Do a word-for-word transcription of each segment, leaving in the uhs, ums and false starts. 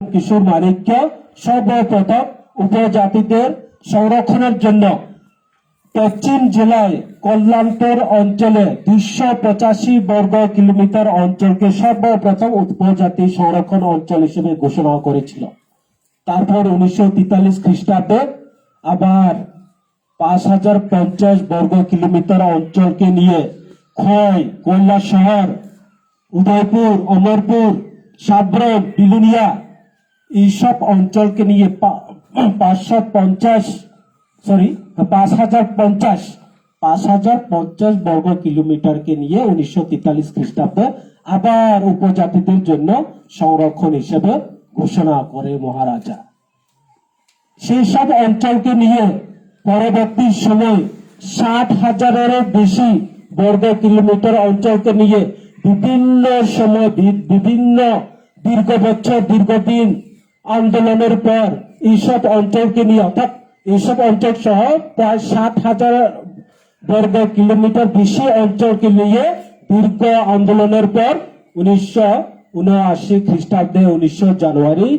কিশোর মানিক্য সর্বপ্রথম উপজাতিদের সংরক্ষণের জন্য পশ্চিম জেলায় কল্যাণপুর অঞ্চলে দুইশো পঁচাশি বর্গ কিলোমিটার অঞ্চলকে সর্বপ্রথম উপজাতি সংরক্ষণ অঞ্চল হিসেবে ঘোষণা করেছিল। তারপর উনিশশো তেতাল্লিশ খ্রিস্টাব্দে আবার পাঁচ হাজার পঞ্চাশ বর্গ কিলোমিটার অঞ্চলকে নিয়ে খোয়াই, কৈলাসহর, উদয়পুর, অমরপুর, সাব্রম, বিলুনিয়া, এইসব অঞ্চলকে নিয়ে পা-, পাঁচশো পঞ্চাশ, সরি, পাঁচ হাজার পঞ্চাশ, পাঁচ হাজার পঞ্চাশ বর্গ কিলোমিটারকে নিয়ে উনিশশো তেতাল্লিশ খ্রিস্টাব্দে আবার উপজাতিদের জন্য সংরক্ষণ হিসেবে ঘোষণা করে মহারাজা। সেই সব অঞ্চলকে নিয়ে পরবর্তী সময় সাত হাজারেরও বেশি বর্গ কিলোমিটার অঞ্চলকে নিয়ে বিভিন্ন সময় বি-, বিভিন্ন দীর্ঘ বছর, দীর্ঘদিন আন্দোলনের পর এইসব অঞ্চলকে নিয়ে, অর্থাৎ এইসব অঞ্চল সহ প্রায় সাত হাজার বর্গ কিলোমিটার বেশি অঞ্চলকে নিয়ে দীর্ঘ আন্দোলনের পর উনিশশো উনআশি খ্রিস্টাব্দে উনিশশো জানুয়ারি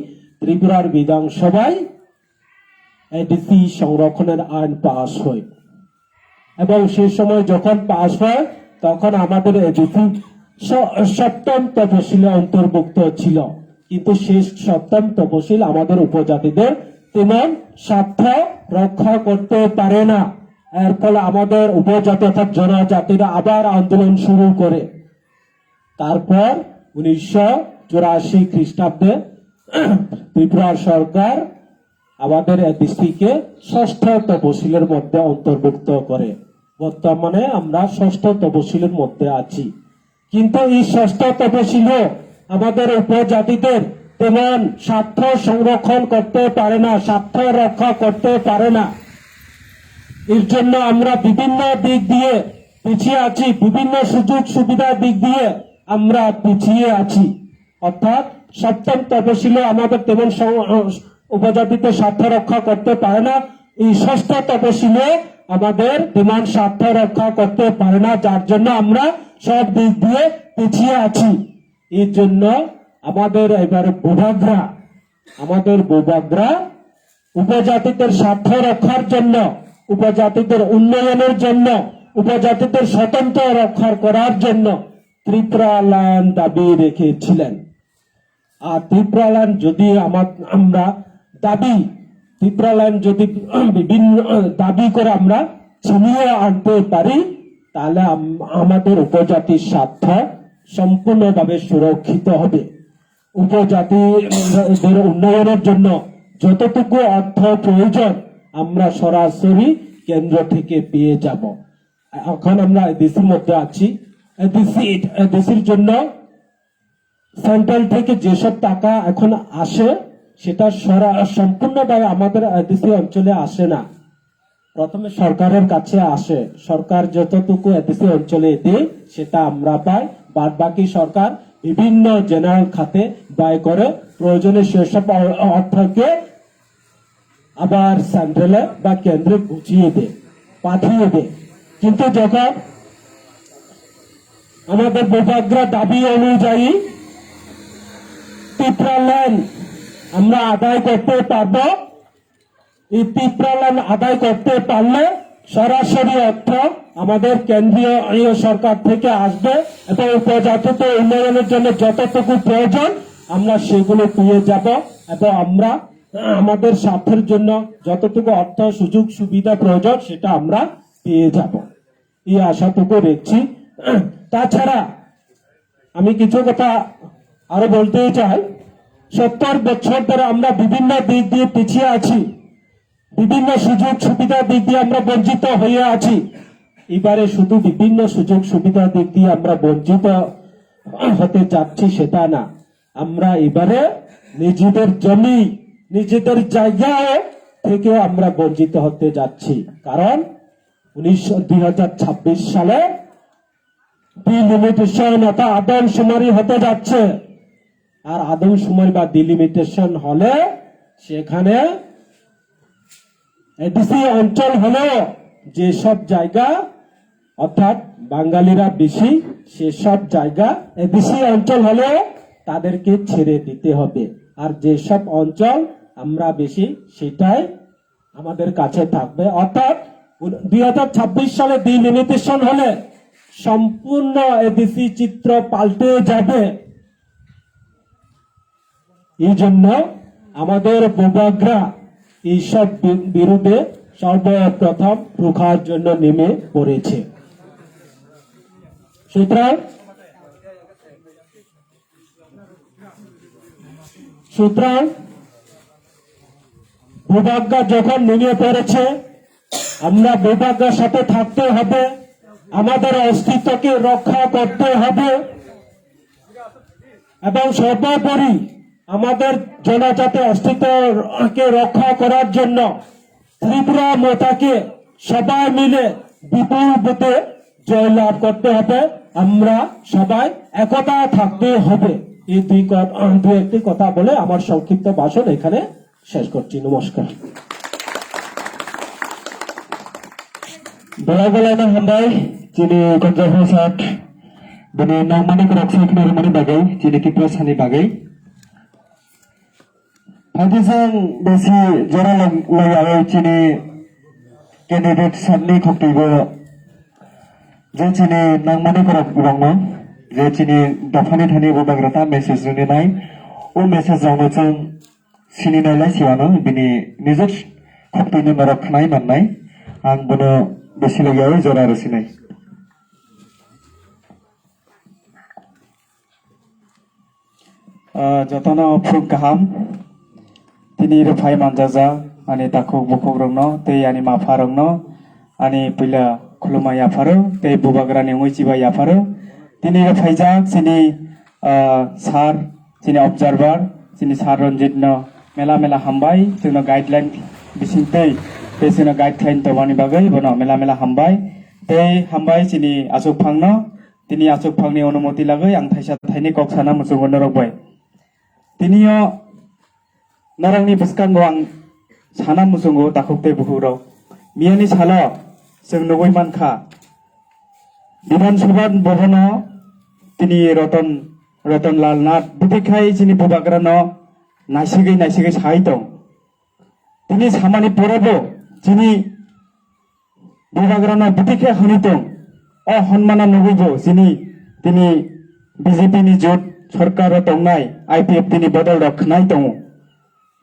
ত্রিপুরার বিধানসভায় এডিসি সংরক্ষণের আইন পাস হয় এবং সেই সময় যখন পাস হয় তখন আমাদের এডিসি স-, সপ্তম তপশিলে অন্তর্ভুক্ত ছিল, কিন্তু সেই সপ্তম তপশিল আমাদের উপজাতিদের তেমন স্বার্থ রক্ষা করতে পারে না। এর ফলে আমাদের উপজাতি অর্থাৎ জনজাতিরা আবার আন্দোলন শুরু করে। তারপর উনিশশো চুরাশি খ্রিস্টাব্দে ত্রিপুরা সরকার আমাদের এডিসিকে ষষ্ঠ তপশিলের মধ্যে অন্তর্ভুক্ত করে। বর্তমানে আমরা ষষ্ঠ তপশিলের মধ্যে আছি, কিন্তু এই ষষ্ঠ তপশিলও আমাদের উপজাতিদের তেমন স্বার্থ সংরক্ষণ করতে পারে না, স্বার্থ রক্ষা করতে পারে না। এর জন্য আমরা বিভিন্ন দিক দিয়ে পিছিয়ে আছি, বিভিন্ন সুযোগ সুবিধার দিক দিয়ে আমরা পিছিয়ে আছি। অর্থাৎ সপ্তম তপশিলও আমাদের তেমন সং-, উপজাতিতে স্বার্থ রক্ষা করতে পারে না। এই ষষ্ঠ তপশিলও আমাদের তেমন স্বার্থ রক্ষা করতে পারে না, যার জন্য আমরা সব দিক দিয়ে পিছিয়ে আছি। এই জন্য আমাদের এবার বুবাগ্রা, আমাদের বুবাগ্রা উপজাতিদের স্বার্থ রক্ষার জন্য, উপজাতিদের উন্নয়নের জন্য, উপজাতিদের স্বতন্ত্র রক্ষা করার জন্য ত্রিপুরা ল্যান্ড দাবি রেখেছিলেন। আর ত্রিপুরা ল্যান্ড যদি আমার, আমরা দাবি, ত্রিপুরা ল্যান্ড যদি বিভিন্ন দাবি করে আমরা ছিনিয়ে আনতে পারি, তাহলে আম-, আমাদের উপজাতির স্বার্থ সম্পূর্ণভাবে সুরক্ষিত হবে। উপজাতিদের উন্নয়নের জন্য যতটুকু অর্থ প্রয়োজন আমরা সরাসরি কেন্দ্র থেকে পেয়ে যাব। এখন আমরা এডিসির মধ্যে আছি, এডিসি, এডিসির জন্য সেন্ট্রাল থেকে যেসব টাকা এখন আসে সেটা সরা-, সম্পূর্ণভাবে আমাদের এডিসি অঞ্চলে আসে না। প্রথমে সরকারের কাছে আসে, সরকার যতটুকু এডিসি অঞ্চলে দেয় সেটা আমরা পাই, বাদ বাকি সরকার বিভিন্ন জেনারেল খাতে ব্যয় করে, প্রয়োজনে সেসব অ-, অর্থকে আবার সেন্ট্রালে বা কেন্দ্রে বুঝিয়ে দেয়, পাঠিয়ে দেয়। কিন্তু যখন আমাদের বুবাগ্রা দাবি অনুযায়ী ত্রিপুরা ল্যান্ড আমরা আদায় করতে পারবো, এই ত্রিপুরা ল্যান্ড আদায় করতে পারলে সরাসরি অর্থ আমাদের কেন্দ্রীয় সরকার থেকে আসবে এবং উপজাতিতে উন্নয়নের জন্য যতটুকু প্রয়োজন আমরা সেগুলো পেয়ে যাব এবং আমরা আমাদের স্বার্থের জন্য যতটুকু অর্থ সুযোগ সুবিধা প্রয়োজন সেটা আমরা পেয়ে যাব, এই আশাটুকু রেখেছি। তাছাড়া আমি কিছু কথা আরো বলতে চাই। সত্তর বছর ধরে আমরা বিভিন্ন দিক দিয়ে পিছিয়ে আছি, বিভিন্ন সুযোগ সুবিধার দিক দিয়ে আমরা বঞ্চিত হয়ে আছি। এবারে শুধু বিভিন্ন সুযোগ সুবিধার দিক দিয়ে আমরা বঞ্চিত হতে যাচ্ছি সেটা না, আমরা এবারে নিজেদের জমি, নিজেদের জায়গা থেকেও আমরা বঞ্চিত হতে যাচ্ছি। কারণ উনিশশো দুই হাজার ছাব্বিশ সালে ডিলিমিটেশন অর্থাৎ আদমশুমারি হতে যাচ্ছে। আর আদমশুমারি বা ডিলিমিটেশন হলে সেখানে এডিসি অঞ্চল হলেও যেসব জায়গা অর্থাৎ বাঙালিরা বেশি, সেসব জায়গা এডিসি অঞ্চল হলেও তাদেরকে ছেড়ে দিতে হবে। আর যেসব অঞ্চল আমরা বেশি, সেটাই আমাদের কাছে থাকবে। অর্থাৎ দুই হাজার ছাব্বিশ সালে ডিলিমিটেশন হলে সম্পূর্ণ এডিসি চিত্র পাল্টে যাবে। এই জন্য আমাদের বুবাগ্রা এইসব বি- বিরুদ্ধে সর্বপ্রথম রুখার জন্য নেমে পড়েছে। সুতরাং সুতরাং বুবাগ্রা যখন নেমে পড়েছে, আমরা বুবাগ্রার সাথে থাকতে হবে, আমাদের অস্তিত্বকে রক্ষা করতে হবে এবং সর্বোপরি আমাদের জনজাতি অস্তিত্বকে রক্ষা করার জন্য ত্রিপুরা মতাকে সবাই মিলে বিপুল ভোটে জয়লাভ করতে হবে। আমরা সবাই একতা থাকতে হবে। এই দুই ক- আহ, দুই একটি কথা বলে আমার সংক্ষিপ্ত ভাষণ এখানে শেষ করছি। নমস্কার। Belai belai no hambai chini Konjo Prasad bini nangmani kwrwk sai khna rwmani bagwi, chini Tiprasani bagwi. Phaidi jang besi jora log-, loyawai chini candidate sabni khoktibo je chini nangmani kwrwk rokno, je chini dophani thani bo bagrata message rwni nai, o message rokno chwng sini nai lai siwano bini nijor khoktwini norok khnai mannai, ang bono besi loyawai jora rwsinai. Ah, jotono phung kaham. Tini rwphai manjajak ani takhuk bukhuk rokno tei ani mapha rokno ani puila khulumma yapharo tei bubagrani wngwi chiba yapharo. Tini rwphaijak chini, ah, sir, chini observer, chini sir Ranjit no mela mela hambai, chwngno guideline bisingtwi tei chwngno guide khlaini tongmani bagwi bono mela mela hambai. Tei hambai chini achuk phangno. Tini achuk phangni onumoti lagwi ang thaisa thaini kok sana muchungo norok bai. Tinio norokni bwskango ang sana muchungo takhuk tei bukhukrok. Miyani salo chwng nugwi mankha, Bidhan Sabha Bhavan-o tini Ratan, Ratan Lal Nath bwtwi khai chini bubagrano naisigwi naisigwi sai tong. Tini samani porebo chini bubagrano bwtwi khe hwnwi tong. O hwnmano nugwibo chini tini B J P ni jot sorkaro tongnai I P F T ni bodol rok khnai tongo.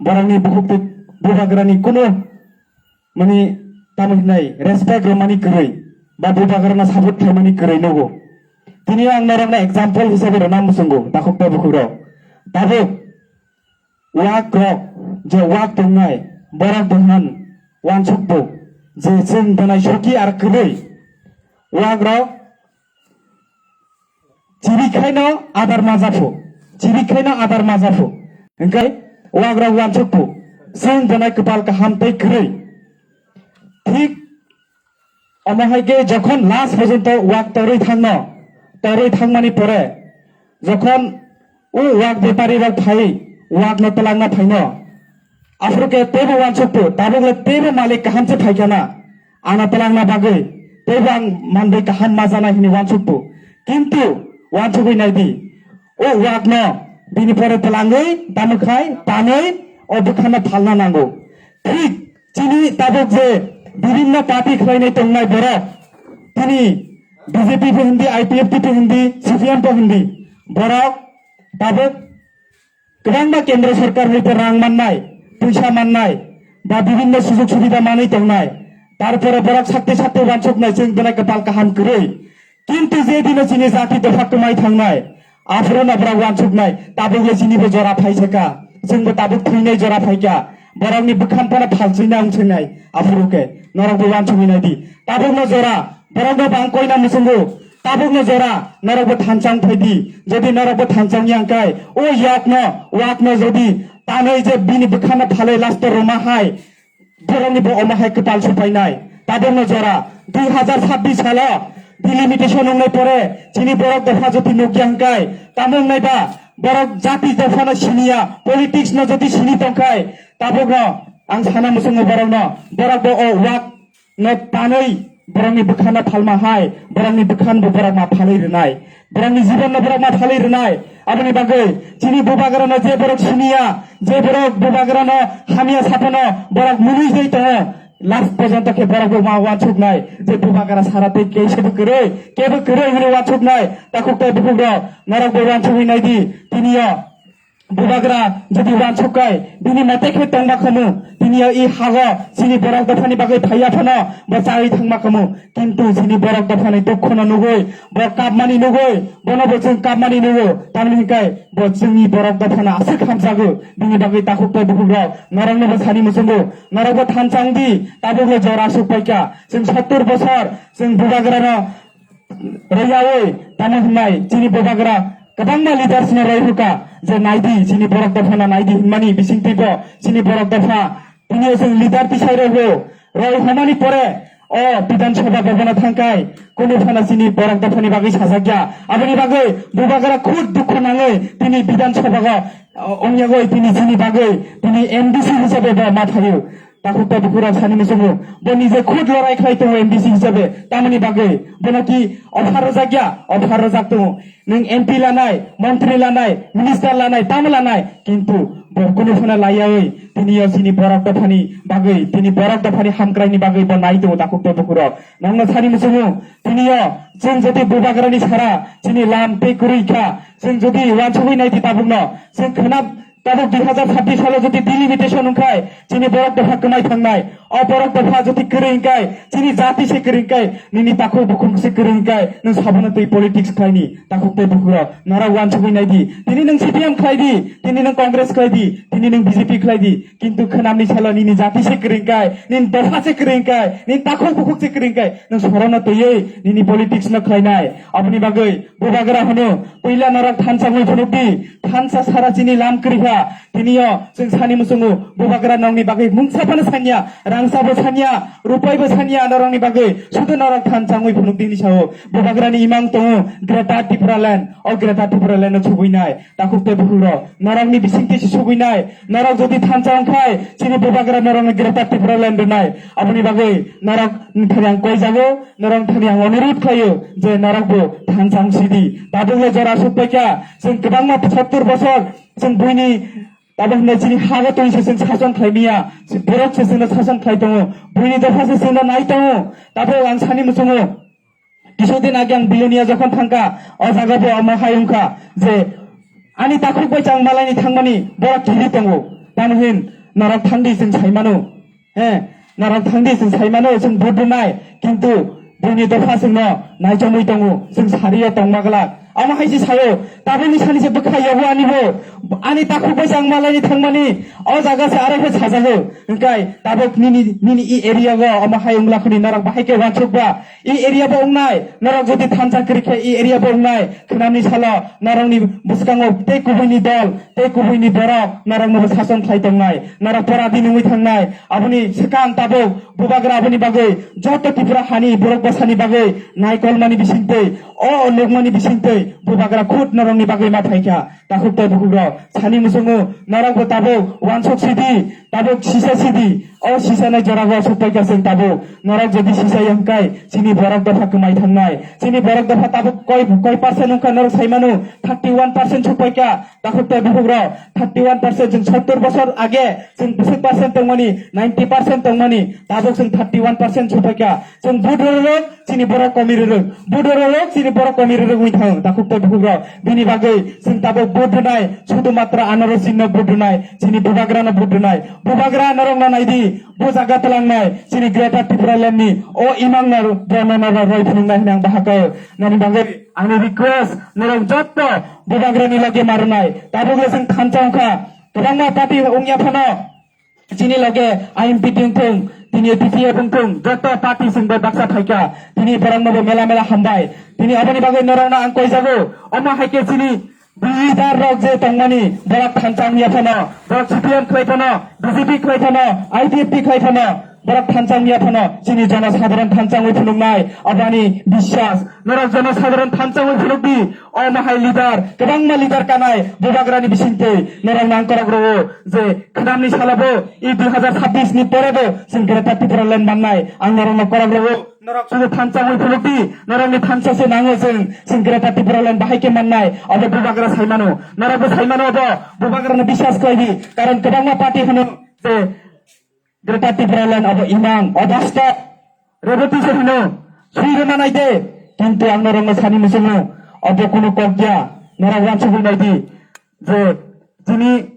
Borokni bukhuk tei bubagrani kuno mani tamo hinai respect rwmani kwrwi ba bubagrano support khlaimani kwrwi nugo. Tini ang norokno example hisabe rwna muchungo takhuk tei bukhukrok. Tabuk Wak rok je wak tongnai, borok dohan wansukbo je chwng donai soki ar kwrwi. Wak rok chiri khaino adar majapho, chiri khaino adar majapho. Hingkai wak rok wansukbo chwng donai kwpal kaham tei kwrwi. Thik omo hai khe jokhon last porjonto wak torwi thangno, torwi thangmani pore jokhon o wak bepari rok phai wak no twlangna phaino, aphuru khe teibo wansukphu, tabuk le teibo malik kaham se phaikha na, ano twlangna bagwi teibo ang manwi kaham ma janai hwnwi wansukphu, kintu wansugwi naidi. O wak no bini pore twlangwi tamo khai tanwi o bwkha no phalna nango. Thik chini tabuk je bibhinno party khlainai tongnai borok, tini B J P pho hindi, I P F T pho hindi, C P M pho hindi, borok tabuk kwbangma kendro sorkar hoite rang mannai, puisa mannai, ba bibhinno sujog subida manwi tongnai. Tarpore borok sakte sakte wansuknai chwng belai kwtal kaham kwrwi. Kintu je dino chini jati dopha kwmai thangnai, aphuru no borok wansuknai, tabuk le chini bo jora phai se ka, chwng bo tabuk thwinai jora phai ka, borok ni bwkhan phano phalchwina wng swngnai, aphuru khe norok bo wansugwi nai di. Tabuk no jora, borok no bang koina muchungo, tabuk no jora, norok bo thansa wng phai di, jodi norok bo thansa wng ya wng kai, o yak no, wak no jodi tanwi je bini bwkhan no phalwi last o rwma hai, borokni bo omo hai kwtal supainai. Tabukno jora dui hazar sabbish salo delimitation wngnai pore chini borok dopha joti nukya hwnkhe tamo wngnai ba borok jati dophano siniya, politics no jodi sini tongkhai tabukno ang sana muchungo borokno, borok bo o wak no tanwi borokni bwkhano phalma hai, borokni bwkhano bo borok ma phalwi rwnai, borokni jibanno borok ma phalwi rwnai. Aboni bagwi chini bubagrano je borok siniya, je borok bubagrano hamya saphano borok mwnwi jai tongo, last porjonto khe borok bo ma uansuknai je bubagra sara tei kaisa bo kwrwi, kebo kwrwi hwnwi uansuknai. Takhuk tei bukhuk rok, norok bo uansugwi nai di, tini o bubagra jodi uansuk kai, bini mate khe tongma khamu, tini o i hago chini borok dophani bagwi phaiya phano bo chawi thangma khamu, kintu chini borok dophani dukhono nugwi, bo kapmani nugwi, bono bo chwng kapmani nugo, tamni hwnkai bo chwngni borok dophano aswk hamjago, bini bagwi takhuk tei bukhuk rok, norokno bo sani muchungo, norok bo thansa wng di, tabukno jora aswk paikha, chwng sottur bosor chwng bubagrano rwyaui tamo hwnai chini bubagra kwbangma leaders no roi hwkha je naidi chini borok dopha no naidi hwnmani bisingtwi bo chini borok dopha tini o chwng leader tisai rw roi hwnmani pore o Bidhan Sabha bhavan o thangkai kunu phano chini borok dopha ni bagwi sajak ya aboni bagwi bubagra khud dukho nangwi tini Bidhan Sabha o ongya goi tini chini bagwi tini M D C hisabe bo ma thaio. Takhuk tei bukhuk rok sani muchungo, bo nije khud lorai khlai tongo M D C hisabe, tamoni bagwi bono ki offer rwjak ya? Offer rwjak tongo. Nwng M P lanai, montri lanai, minister lanai, tamo lanai, kintu bo kunu phano laiyaui tini o chini borok dophani bagwi, tini borok dophani hamkraini bagwi bo nai tongo takhuk tei bukhuk rok. Nokno sani muchungo, tini o chwng jodi bubagrani sara chini lam tei kwrwi kha, chwng jodi uansugwi nai di tabukno, chwng khwna Tabuk dui hazar sabbish salo jodi delimitation wngkhai, chini borok dopha kwmai thangnai. O borok dopha jodi kwrwi wngkhai, chini jati se kwrwi wngkhai, nini takhuk bukhuk se kwrwi wngkhai, nwng sabono twi politics khlaini, takhuk tei bukhurok. Norok uansugwi nai di. Tini nwng C P M khlai di, tini nwng Congress khlai di, tini nwng B J P khlai di. Kintu khwnamni salo nini jati se kwrwi wngkhai, nini dopha se kwrwi wngkhai, nini takhuk bukhuk se kwrwi wngkhai, nwng sorono twiwi nini politics no khlainai. Aboni bagwi Bubagra hwno, puila norok thansa wngwi phunuk di, thansa sara chini lam kwrwi kha. Tini o chwng sani muchungo, bubagra nokni bagwi mungsa phano sanya, rangsa bo sanya, rupai bo sanya norokni bagwi, sudu norok thansa wngwi phunuk di hinwi sao. Bubagrani imang tongo Greater Tipraland, o Greater Tipraland o sugwinai, takhuk tei bukhuk rok, norokni bisingtwi se sugwinai, norok jodi thansa wngkhai, chini bubagra norokno Greater Tipraland rwnai. Aboni bagwi norok thani ang koijago, Norok thani ang onurut khlaio je norok bo thansa wng sidi. Tabuk le jora aswk paikha, chwng kwbangma sottur bosor chwng buini tabuk hwnwi chini hago twi se chwng sason khlai maya, borok se chwngno sason khlai tongo, buini dopha se chwngno nai tongo. Tabuk ang sani muchungo, kisudin age ang Bilonia jokhon thangkha, o jaga bo omo hai wngkha je ani takhuk bai chang malaini thangmani borok kiri tongo. Tamo hin norok thangdi chwng saimano. He, norok thangdi, chwng saimano, chwng vote rwnai, kintu buini dopha chwngno naichomwi tongo, chwng sario tongma glak. Amo hai se sayo, tabukni sani se bwkha yago ani bo, ani takhuk bai chang malaini thangmani, o jaga se aro khe sajago. Hwnkhe tabuk nini, nini i area go omo hai wngla khuni norok bahai khe uansuk ba, i area bo wngnai, norok jodi thansa kwrwi khe i area bo wngnai, khwnamni salo norokni bwskango tei kubuini dol, Tei kubuini borok norokno bo sason khlai tongnai, norok pora di nungwi thangnai. Aboni swkang tabuk bubagra aboni bagwi joto Tripura hani borok bwsani bagwi naikolmani bisingtwi, o nukmani bisingtwi bubagra khud norokni bagwi ma phaikha. Takhuk tei bukhukrok sani muchungo norokbo tabuk uansuk sidi, tabuk sisa sidi, o sisa nai jorago sukpaikha chwng tabuk. Norok jodi sisa ya hwnkhe chini borok dopha kwmai thangnai. Chini borok dopha tabuk koi, koi percent wngkha norok saimano, thirty one percent sukpaikha. Takhuk tei bukhuk rok thirty one percent, chwng sottur bosor age chwng bwswk percent tongmani, ninety percent tongmani, tabuk chwng thirty one percent sophaikha. Chwng vote rwrwk chini borok komi rwrwk, vote rwrwk chini borok komi rwrwk wngwi thang. Takhuk tei bukhuk rok bini bagwi chwng tabuk vote rwnai, sudhu matra anoro sinno vote rwnai, chini bubagrano vote rwnai. Bubagra norokno naidi, bo jaga twlangnai chini Greater Tipraland ni o imang no roi phunuknai hwnwi ang bahai khe nani bagwi ani request, norok jotto bubagrani loge ma rwnai. Tabuk le chwng thansa wngkha, kwbangma party wngya phano chini loge I N P T wngthung, tini T P F wngthung, jotto party chwng bai baksa phaikha. Tini borokno bo mela mela hambai. Tini aboni bagwi norokno ang koijago, omo hai khe chini leader rok je tongmani, borok thansa wngya phano, borok C P M khlai phano, B J P khlai phano, I P F T khlai phano, Borok thansa wngya phano chini jonosadharon thansa wngwi phunuknai, aboni biswas. Norok jonosadharon thansa wngwi phunukdi, o mahai leader, kwbangma leader kanai Bubagrani bisingtwi. Norok nang korok rwo je khnamni salabo i dui hazar sabbish ni porebo chwng Greater Tipraland mannai, ang norokno korok rwo. Norok sudu thansa wngwi phunukdi, norokni thansa se nango chwng, chwng Greater Tipraland bahai khe mannai, abo Bubagra saimano. Norokbo saimano abo, Bubagrano biswas khlaidi, karon kwbangma party hino je Greater Tipraland abo imang, obasta, reboti se hino, sui rwna naide, kintu ang norokno sani muchungo, abo kunu kok ya, norok wansugwi naidi, je chini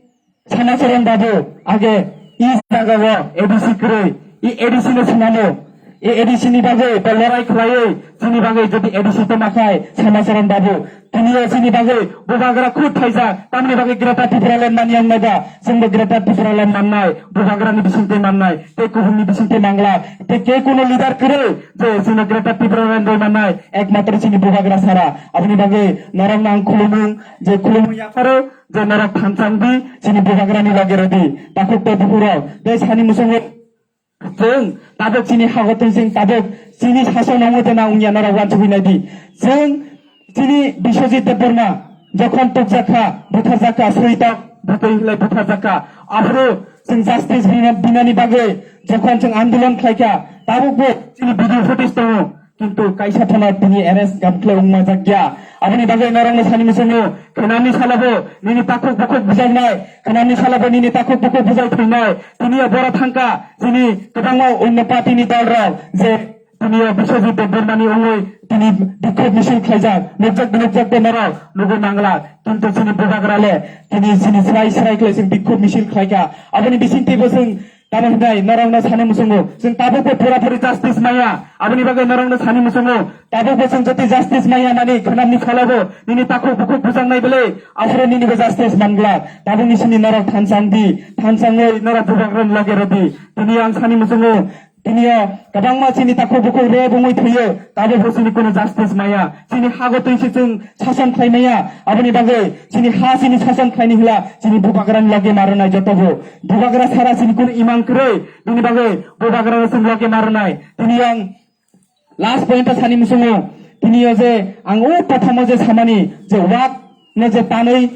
Samacharan babu age i jagao A D C kwrwi, i A D C no swnamo, i A D C ni bagwi bo lorai khlaiwi, chini bagwi jodi A D C tongma khai, Samacharan babu, tini o chini bagwi Bubagra khud phaijak, tamni bagwi Greater Tipraland mani wng nai ba, chwngbo Greater Tipraland mannai, Bubagrani bisingtwi mannai, tei kubunni bisingtwi mangla, tei ke kuno leader kwrwi, je chini Greater Tipraland rwi mannai, ekmatro chini Bubagra sara, aboni bagwi norokno ang khulumung, je khulumung yapharo, je norok thansa wngdi, chini Bubagrani loge rwdi, takhuk tei bukhuk rok, tei sani muchungo chwng tabuk chini hagotwi chwng tabuk chini sason wngwi tongna wngya norok wansugwi naidi. Chwng chini Biswajit Debbarma jokhon tukjakha, butharjakha, switok bwtwi hinlai butharjakha, aphuru chwng justice bina-, binani bagwi jokhon chwng andolon khlaikha, tabukbo chini video footage tongo. Kintu kaisa phano tini arrest gamkhle wngma jakya. Aboni bagwi norokno sani muchungo, khenani salabo nini takhuk bukhuk bujaknai, khenani salabo nini takhuk bukhuk bujai thwinai. Tini o boro thangkha, chini kwbangma onno party ni dol rok je tini o Biswajit Debbarmani wngwi tini bikhok misil khlaijak, nukjak nukjak de norok nugwi mangla. Kintu chini Bubagra le tini chini srai srai khlai chwng bikhok misil khlaikha. Aboni bisingtwi bo chwng Tamo hinai norokno sani muchungo, chwng tabukbo pura puri justice maya. Aboni bagwi norokno sani muchungo, tabukbo chwng jodi justice maya nani khanamni salobo nini takhuk bukhuk bujaknai bwle, aphuru ninibo justice manglak. Tabukni simi norok thansa wngdi, thansa wngwi norok Bubagrani loge rwdi. Tini ang sani muchungo, tini o kwbangma chini takhuk bukhuk rep wngwi thwiyo, tabukbo chini kuno justice maya. Chini hago twi se chwng sason khlai maya, aboni bagwi chini ha chini sason khlaini hwla chini Bubagrani loge ma rwnai jotobo. Bubagra sara chini kunu imang kwrwi, bini bagwi Bubagrano chwng loge ma rwnai. Tini ang last point o sani muchungo, tini o je ang o prothom o je samani je wak no je tanwi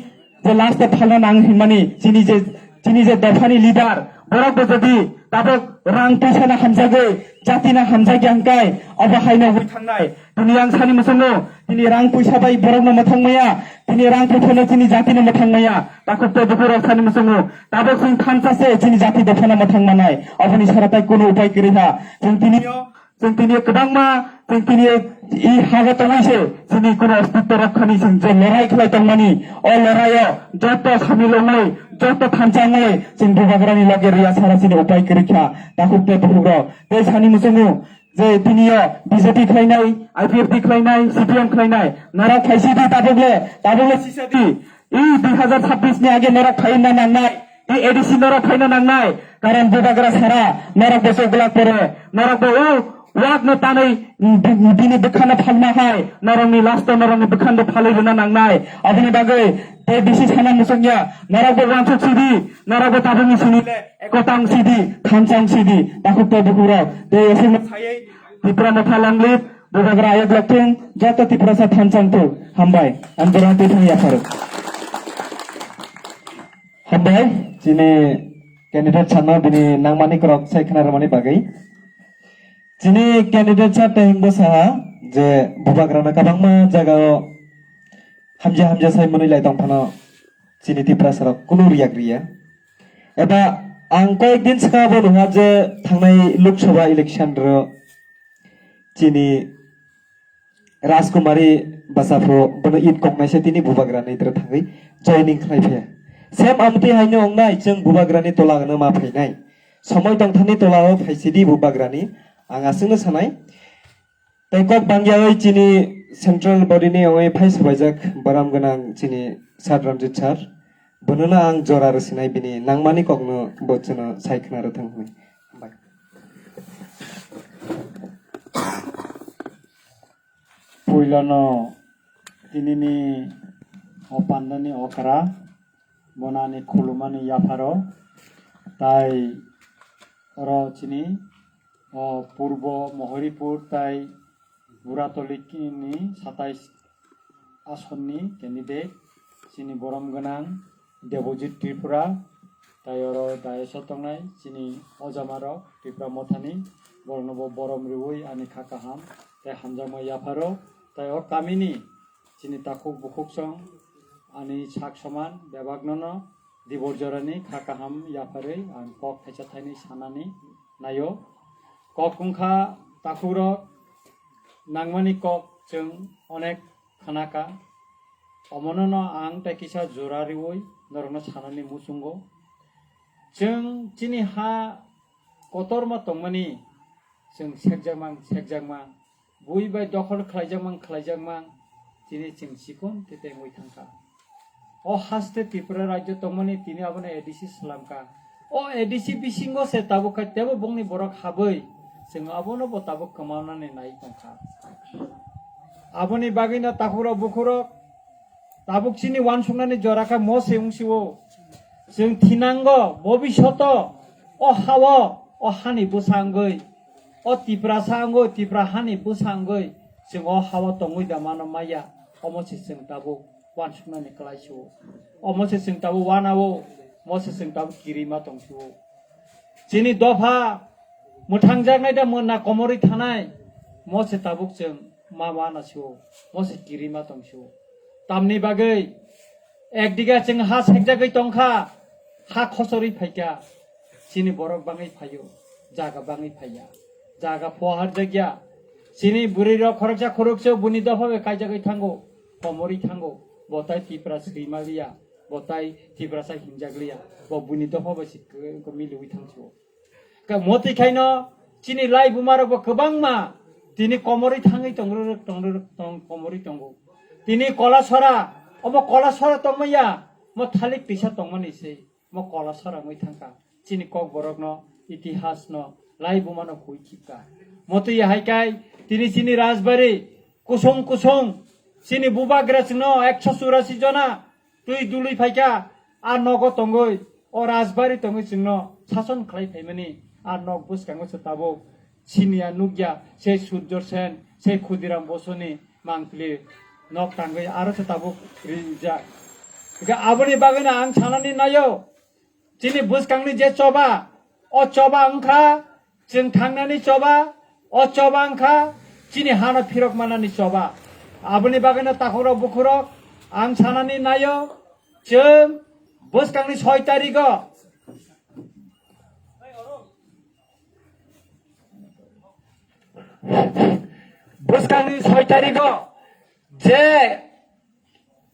je last o phalna nang hinmani chini je, chini je dophani leader, borok bo jodi tabuk rang puisa na hamjagwi, jati na hamjagya hwnkhe obo haino wngwi thangnai. Tini ang sani muchungo, tini rang puisa bai borokno mwthang maya, tini rang puisa no chini jati no mwthang maya. Takhuk tei bukhuk rok sani muchungo, tabuk chwng thansa se chini jati dophano mwthang manai. Oboni sara tai kunu upai kwrwi ha. Chwng tini o, chwng tini o kwbangma, chwng tini o i hago tongwi se chini kuno ostitto rokkhani chwng je lorai khlai tongmani, o lorai o joto samil wngwi, joto thansa wngwi chwng Bubagrani loge rwya sara chini upai kwrwi kha. Takhuk tei bukhuk rok tei sani muchungo, je tini o B J P khlainai, I P F T khlainai, C P M khlainai, norok phaisidi tabukle, tabukle sisadi. I dui hazar sabbish ni age norok phaina nangnai, i A D C norok phaina nangnai, karon Bubagra sara norok bo chok glak pore, norok bo o wak no tanwi, mm, bi-, bini bwkhano phalma hai, norokni last o norokni bwkhano phalwi rwna nangnai. Aboni bagwi tei bisi sana muchungya, norok bo wansuk sidi, norok bo tabukni sini le. Ekotang sidi, thansang sidi, takhuk tei bukhuk rok, tei esengno sayai, Tipra Motha Langlit, Bubagra ayok lokthung, joto Tiprasa thansang thung, hambai, ang jorang twi thang yapharo. Hambai, chini candidate sanno bini nangmani korok sai khna rwmani bagwi. Chini candidate sa tei hwnbo saha je Bubagrano kwbangma jagao hamja hamja sai mwnwi lai tong phano chini Tiprasa rok kunu riyak riya. Eba ang koyek din swkang bo nukha je thangnai Lok Sabha election ro chini Rajkumari bwsapho bono it koknai se tini Bubagrani tro thangwi joining khlai phaiya. Same amtwi haino wngnai chwng Bubagrani tola hwnwi ma phainai. Somoi tongthani tola o phaisidi Bubagrani ang aswkno sanai. Tei kok bangyawi chini central body ni ongwi phai sabaijak borom gwnang chini Sir Ranjit sir. Bonono ang jora rwsinai bini nangmani kokno bo chwngno sai khna rwthang hwnwi. Hambai. Puilano tinini o pandani okra, bono ani khulumani yapharo, tai oro chini O Purbo Mohoripur tai Buratoli ni satais asonni candidate chini borom gwnang Debojit Tripura, tai oro dais o tongnai chini ojamarok Tripura mothani, borokno bo borom riui ani kha kaham tei hamjakma yapharo. Tai o kamini chini takhuk bukhuksong ani sak soman bebaknono dibor jorani kha kaham yapharwi ang kok thaisa thainwi sanani naio. Kok wngkha takhukrok nangmani kok chwng onek khnaka. Omonono ang tei kisa jora riui norokno sanani muchungo. Chwng chini ha kotorma tongmani chwng sekjakmang sekjakmang, bui bai dokhol khlaijakmang khlaijakmang, chini chwng chikon tete wngwi thangkha. O haste Tripura rajyo tongmani tini abono A D C swlamkha. O A D C bisingo se tabuk khai tebo bongni borok habwi chwng abono bo tabuk kwmanani nai tongkha. Aboni bagwino takhukrok bukhukrok tabuk chini wansuknani jora kha mo se wngsio. Chwng thinango bobishoto o hao o hani bwsa wngwi, o Tiprasa wngwi, Tipra hani bwsa wngwi chwng o hao tongwi da mano maya. Omo se chwng tabuk wansuknani kwlaisio. Omo se chwng tabuk wanao, mo se chwng tabuk kirima tongsio. Chini dopha mwthangjaknai da mwnna komorwi thanai, mo se tabuk chwng ma wanasio, mo se kirima tongsio. Tamni bagwi ekdiga chwng ha sekjagwi tongkha, ha khosorwi phaikha, chini borok bangwi phaio, jaga bangwi phaiya, jaga phuarjakya. Chini bwrwirok khoroksa khoroksa buni dopha bai kaijagwi thango, komorwi thango, bo tai Tipra swima liya, bo tai Tiprasa hinjak liya, bo buni dopha bai se k-, k-, miliwi thangsio. Ka motwi khaino chini lai bumarokbo kwbangma tini komorwi thangwi tongrwrwk tongrwrwk tong komorwi tongo. Tini Kolasora, omo Kolasora tongmaya, mo thalik tisa tongmani se, mo Kolasora wngwi thangkha. Chini kokborokno, itihasno, lai bumano hui khibka. Motwi hai kai, tini chini Rajbari, kusung kusung, chini bubagra chwngno ekso churasi jona, twi dului phaikha, a nogo tongwi, o Rajbari tongwi chwngno sason khlai phaimani, a nok bwskango se tabuk siniya nukya, sei Surjo Sen, sei Khudiram Bosoni mangpili nok tangwi aro se tabuk rijak. Hwnkhe aboni bagwino ang sanani naio, chini bwskangni je choba, o choba wngkha, chwng thangnani choba, o choba wngkha chini hano phirok manani choba. Aboni bagwino takhukrok bukhukrok ang sanani naio, chwng bwskangni soi tarigo, bwskangni soi tarigo je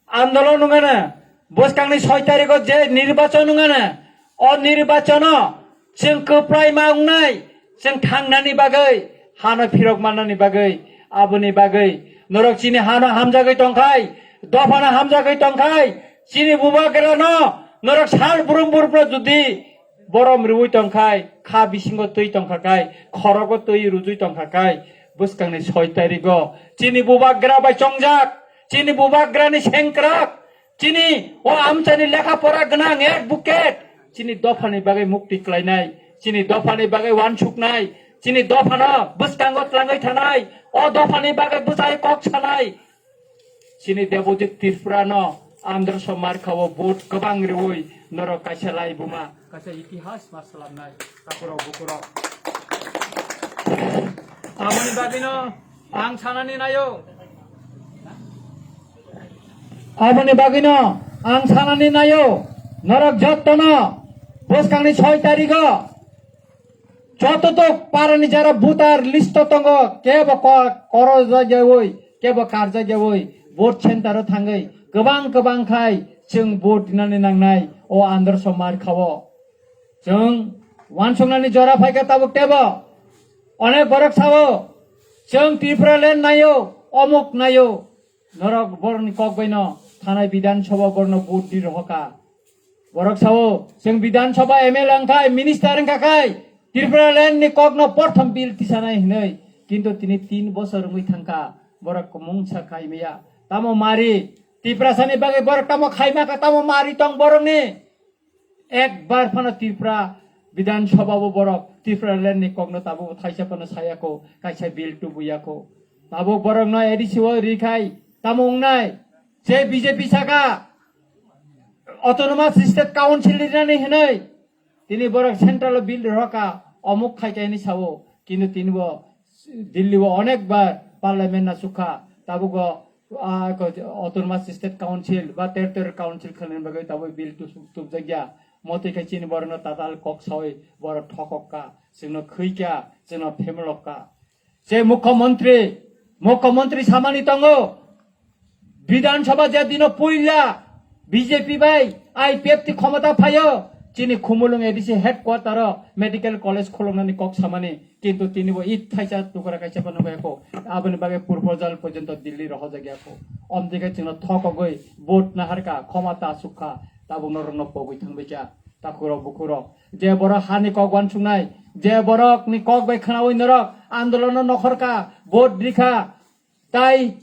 andolon wngana, bwskangni soi tarigo je nirbachon wngana, o nirbachono chwng kwplai ma wngnai, chwng thangnani bagwi, hano phirok mannani bagwi, aboni bagwi norok chini hano hamjagwi tongkhai, dophano hamjagwi tongkhai, chini bubagrano norok sal brum brum judi borom riui tongkhai, kha bisingo twi tongkha kai, khorogo twi rujui tongkha kai, bwskangni soi tarigo chini bubagra bai chongjak, chini bubagrani sengkrak, chini o amchaini lekha pora gwnang advocate, chini dophani bagwi mukti klainai, chini dophani bagwi wansuknai, chini dophano bwskango tlangwi thanai, o dophani bagwi bwsai kok sanai, chini Debojit Tripura no Andhra Somar khao vote kwbang riui norok kaisa lai buma, kaisa itihas ma swlamnai takurok bukurok. Aboni bagwino ang sanani naio, aboni bagwino ang sanani naio, norok jottono bwskangni soi tarigo jototok parani jara voter list o tongo, kebo ko-, korojak yaui, kebo karjak yaui, vote center o thangwi kwbang kwbang khai chwng vote rinani nangnai o Andhra Somar khao. Chwng wansuknani jora phaikha tabuk tebo. Onek borok sao, chwng Tripura land naio, omuk naio. Norok borokni kok baino thanai Bidhan Sabha borokno vote di rohoka. Borok sao, chwng Bidhan Sabha M L A wngkhai, minister wngkha khai, Tripura land ni kokno porthom bill tisanai hinwi. Kintu tini tin bosor wngwi thangkha, borok mungsa khaimaya. Tamo mari, Tiprasani bagwi borok tamo khaimaka, tamo mari tong borokni. Ekbar phano Tripura Bidhan Sabha bo borok Tipraland ni kokno tabuk thaisa phano sayako, kaisa bill tubuyako. Tabuk borokno A D C o rikhai tamo wngnai? Je B J P saka Autonomous State Council rinani hinwi tini borok central o bill roka omuk khai kaini sao, kintu tini bo Delhi o onek bar parliament na sukha, tabuk o, ah, ko-, Autonomous State Council ba Territorial Council khalani bagwi tabuk bill tu-, tubjakya. Motwi khai chini borokno tatal kok sawi borok thokok ka, chwngno khwi kya, chwngno phemlok ka. Je mukhyamantri, mukhyamantri samani tongo, Bidhan Sabha je dino puila B J P bai I P F T khomota phaio, chini Khumulwng A D C headquarter o medical college khuluknani kok samani, kintu tini bo it thaisa tukra kaisa phano bayako, aboni bagwi proposal porjonto Delhi rohojak yako. Omdike chwngno thokogwi vote naharka, khomota sukha, tabuk norokno pogwi thangbaikha. Takhurok bukhurok, je borok hani kok uansuknai, je borokni kok bai khwnaui norok andolono nokhorkha, vote rikha, tai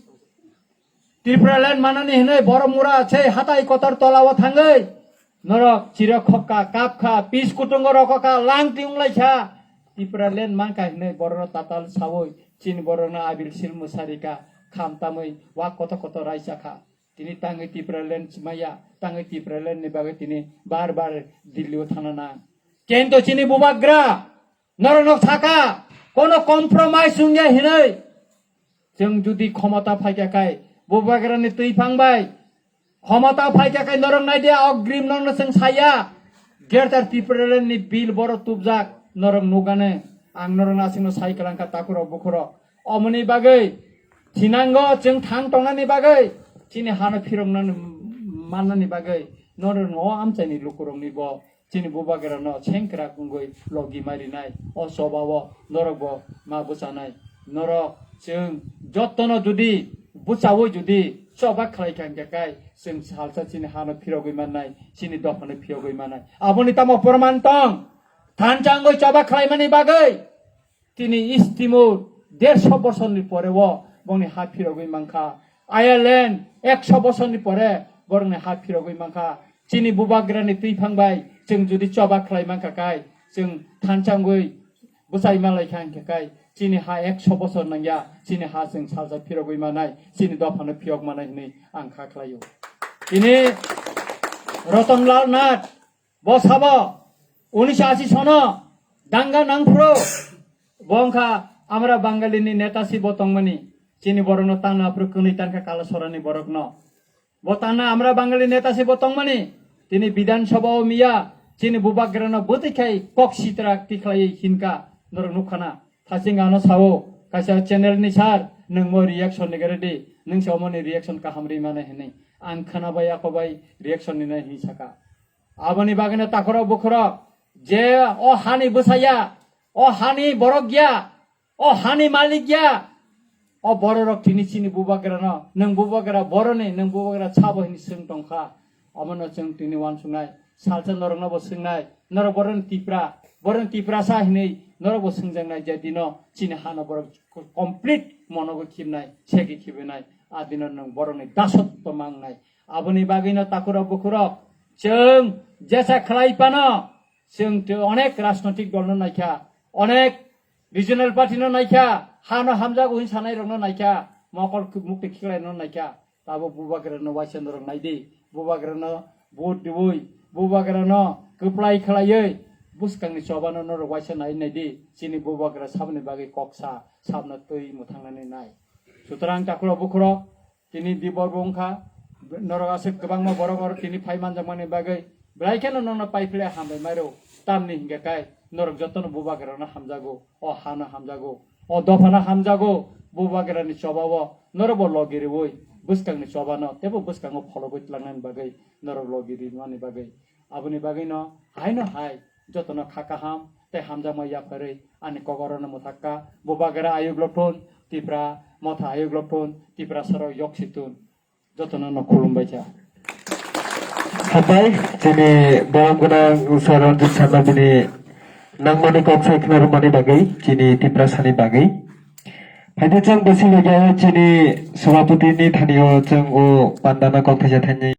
Tipraland manani hinwi borok mura se hatai kotor tolao thangwi norok chirok khokka, kapkha, pis kutungo rokokha, langti wnglaikha. Tipraland mankha hinwi borokno tatal saui chini borokno abil sil mwsarika, kham tamwi wak kotor kotor raisakha. Tini tangwi Tipraland maya, tangwi Tipraland ni bagwi tini bar bar Delhi o thangna nang. Kintu chini bubagra norokno saka, kono compromise wngya hinwi. Chwng judi khomota phaikha khai, bubagrani twi phang bai khomota phaikha khai norok naidi, ogrim norokno chwng saya. Greater Tipraland ni bill borok tubjak norok nugane. Ang norokno aswkno sai kwlangkha takhurok bukhurok. Omoni bagwi thinango chwng thang tongnani bagwi, chini hano phiroknani mannani bagwi norok no amchaini lukurokni bo chini bubagrano sengkrak wngwi logi marinai. O chobao norokbo ma bwchanai. Norok chwng jotono judi bwchaui judi choba khlai kha hwnkhe kai chwng salsa chini hano phirogwi mannai, chini dophano phirogwi mannai. Aboni tamo proman tong? Thansa wngwi choba khlaimani bagwi tini East Timor dersho bosorni pore o bongni ha phirogwi mankha. Ireland ekso bosorni pore borokni ha phirogwi mankha. Chini bubagrani twi phang bai chwng judi choba khlai mankha kai, chwng thansa wngwi bwchai manlai kha hwnkhe kai, chini ha ekso bosor nangya, chini ha chwng salsa phirogwi manai, chini dophano phiyok manai hwnwi ang kha khlaio. Tini Ratan Lal Nath, bo sabo unisho ashi sono danga nangphuru, bo wngkha amra Bangalini neta si bo tongmani, chini borokno tangna aphuru kwnwi tankha Kalasorani borokno. Bo tangna amra Bangali neta si bo tongmani, tini Bidhan Sabha o miya, chini bubagrano bwtwi khai kok sitra tikhlai hinkha, norok nukhana. Thasing ano sao, kaisa channel ni sir, nwng mo reaction ni gare di, nwng se omoni reaction kaham ri mane hinwi. Ang khana bai ako bai reaction ni nai hinwi saka. Aboni bagwino takhorok bukhorok je o hani bwsaya, o hani borok ya, o hani malik ya, o bororok tini chini bubagrano, nwng bubagra boroni, nwng bubagra sabo hini swng tongkha. Omono chwng tini uansuknai, salsa norokno bo swngnai, norok boroni Tipra, boroni Tiprasa hinwi norok bo swngjaknai je dino chini hano borok complete monogo khibnai, segi khibinai, a dino nwng borokni dasotto mangnai. Aboni bagwino takhurok bukhurok chwng jesa khlai phano, chwng tei onek rajnotik dolno naikha, onek regional party no naikha, hano hamjago hin sanai rokno naikha, mokol mukti khiklai no naikha, tabo bubagra no waisa norok naidi, bubagra no vote diwi, bubagra no kwplai khlaiwi, bwskangni chobano norok waisa nai naidi, chini bubagra saboni bagwi koksa, sabno twi mwthangnani nai. Sutrang takhurok bukhurok, tini dibor bo wngkha, norok aswk kwbangma borok oro tini phai manjakmani bagwi belai kheno nokno pai phle hambai mairo. Tamni hinkhe kai norok jotono bubagrano hamjago, o hano hamjago, o dophano hamjago, bubagrani chobao norokbo logi riwi bwskangni chobano teibo bwskango phologwi tlangnani bagwi norok logi rimani bagwi. Aboni bagwino haino hai jotono kha kaham tei hamjakma yapharwi ani kok orono mwthakka. Bubagra ayuk loktun, Tipra motha ayuk loktun, Tiprasarok yoksi tun. Jotono no khulumbai kha. Hapai chini borom gwnang sir Ranjit Sharma bini nangmani kok sai khna rwmani bagwi chini Tiprasani bagwi. Haide chwng bwswi logi chini sabhapati ni thani o chwng o pandana kok thaisa thaini